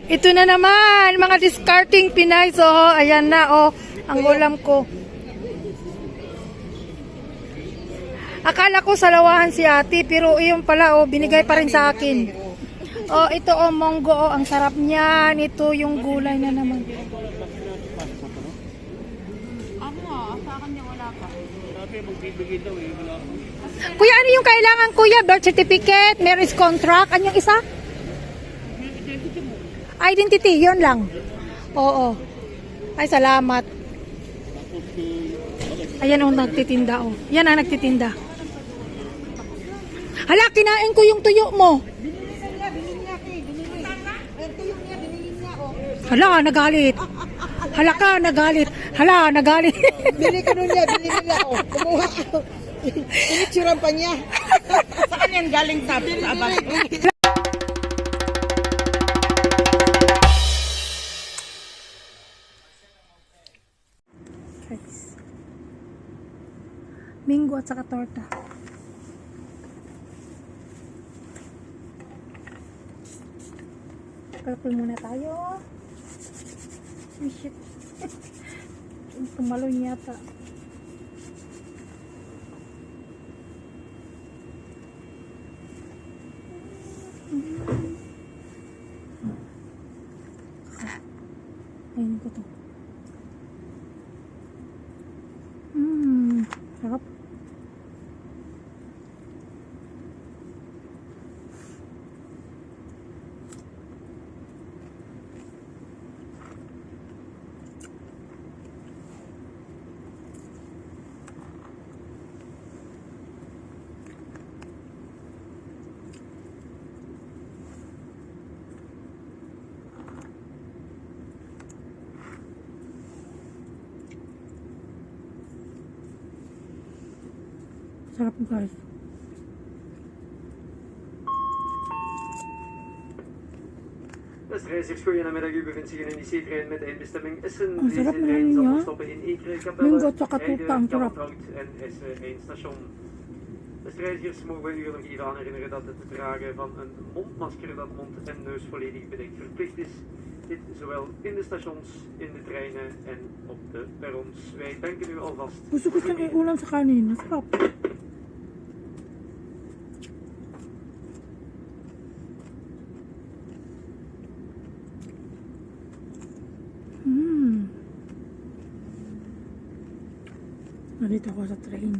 Ito na naman, mga discarding Pinay. So, ayan na, oh, ang ulam ko. Akala ko salawahan si ate, pero iyon pala, oh, binigay pa rin sa akin. Oh, ito, oh, monggo, oh, ang sarap niyan. Ito yung gulay na naman. Sa akin niya wala pa. Kuya, ano yung kailangan, kuya? Birth certificate, marriage contract, ano yung isa? Identity, yun lang. Oo. Ay, salamat. Ayan ang nagtitinda, oh. Yan ang nagtitinda. Hala, kinain ko yung tuyo mo. Hala, nagalit. Hala ka, nagalit. Hala, nagalit. Bili ka nun niya, bili nila ako. Kumuha ako. Initsuran pa niya. Saan yan galing sa abas? Minggo at saka torta. Kalapul muna tayo. Oh, shit. Tumalon yata. Ayun ko to. Sarap. Sarap, guys. Beste reizigers, goedemiddag. U bevindt zich in een IC-trein met eindbestemming Essen. Ang Deze sarap naman trein zal niya. opstoppen in Eekre, Minggo Capelle, at saka tuta, ang sarap. Kalmthout en Essen 1 station. Beste reizigers, mogen we u er nog even aan herinneren dat het dragen van een mondmasker dat mond en neus volledig bedekt verplicht is. Dit zowel in de stations, in de treinen en op de perrons. Wij danken u alvast. Gusto ko siyang ulam sa kanin. Sarap. Nandito ako sa train.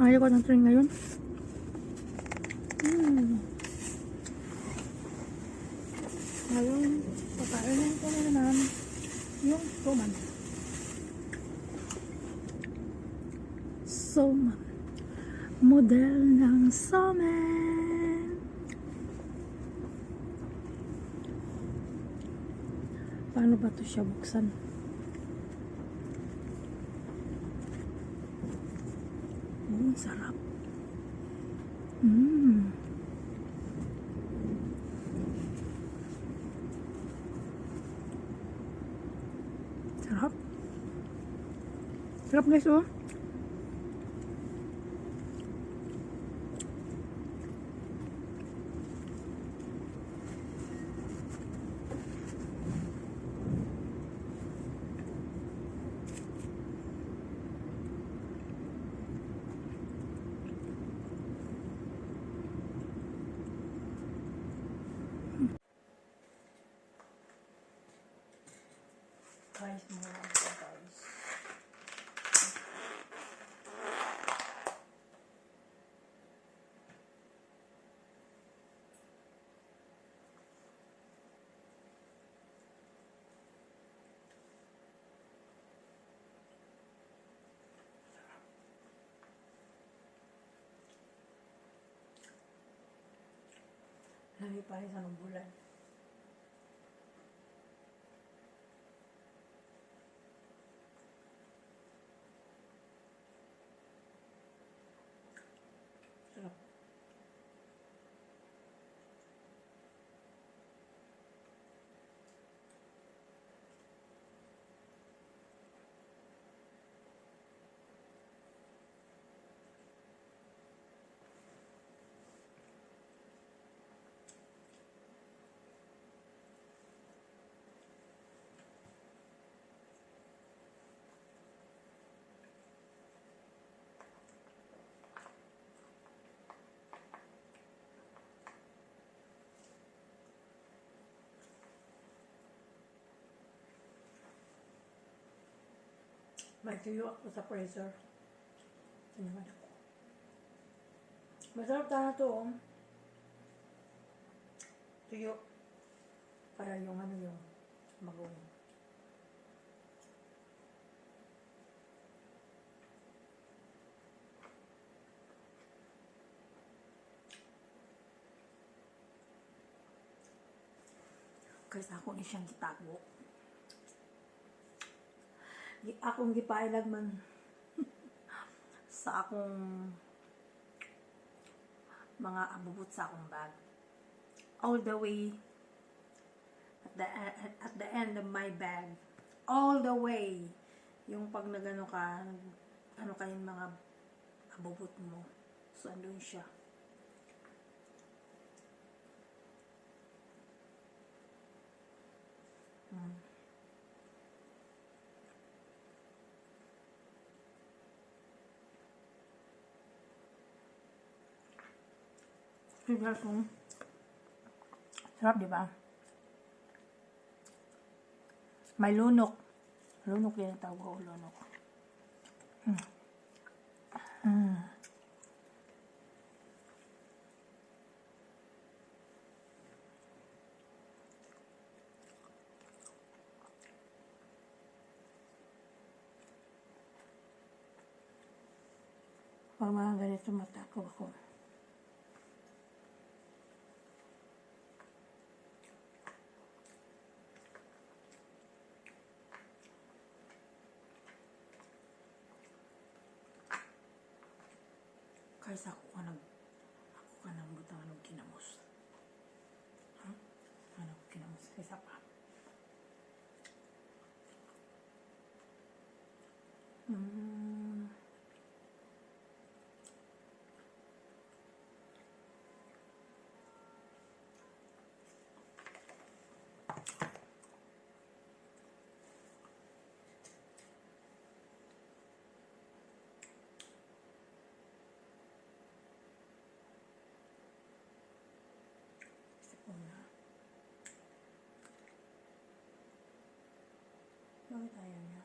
Ayaw ko ng train ngayon. Ngayon, pakainin ko na naman yung soman. Soman. Model ng soman. Paano ba ito siya buksan? Sarap. Sarap. Sarap guys, oh. Guys, mga guys. mali pa rin sa bulan. Sarap. May tuyo ako sa freezer. Ito naman ako. Masarap na ito, oh. Tuyo. Para yung ano yung magong. Kasi ako ni siyang gitago. Akong gipailag man sa akong mga abubot sa akong bag. All the way at the end of my bag. All the way. Yung pag nagano ka, ano kayong mga abubot mo. So, andun siya. Sugar kung sarap, di ba? May lunok. Lunok din ang tawag ko, lunok. Pag mga ganito matako ako. Kaysa ako ka nang butang anong kinamos. Ha? Anong kinamos? Kaysa pa. Bakit ayaw niya?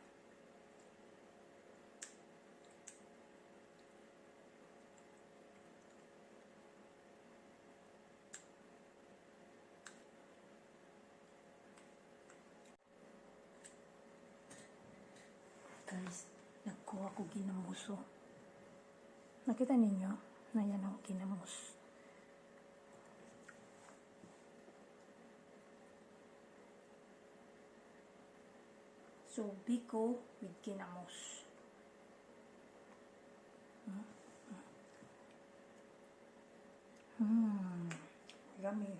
Guys, nagkuha ko ginamuso. Nakita ninyo na yan ang ginamos. So, biko with kinamos. Yummy.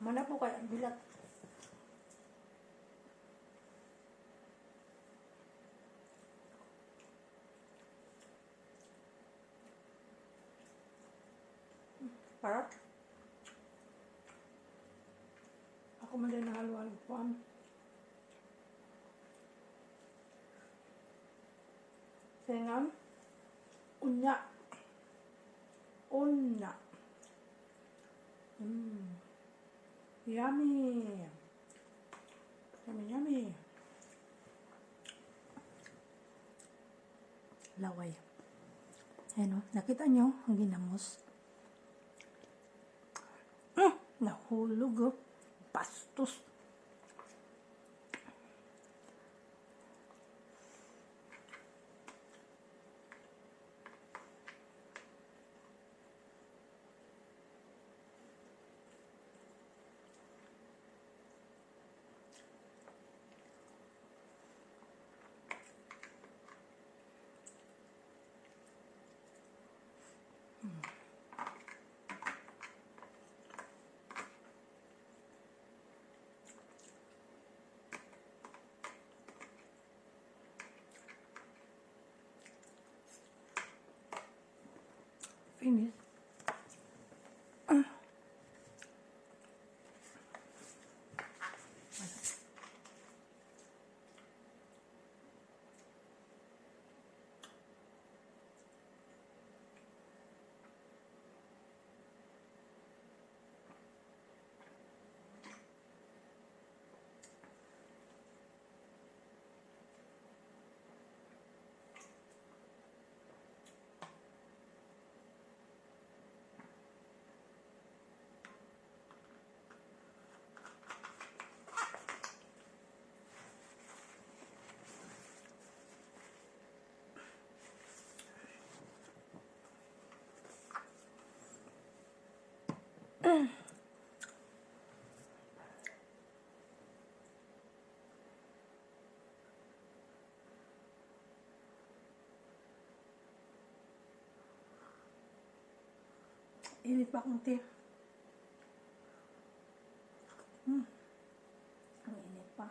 Mana po kayo ang bilat. Parang ako man din nahalo-halo po. Sengan unya. Unya. Yummy. Yummy, yummy. Laway. Ayan o, nakita nyo ang ginamos. Nahulog o. Bastos. Finish. Init pa konti. Ang init pa.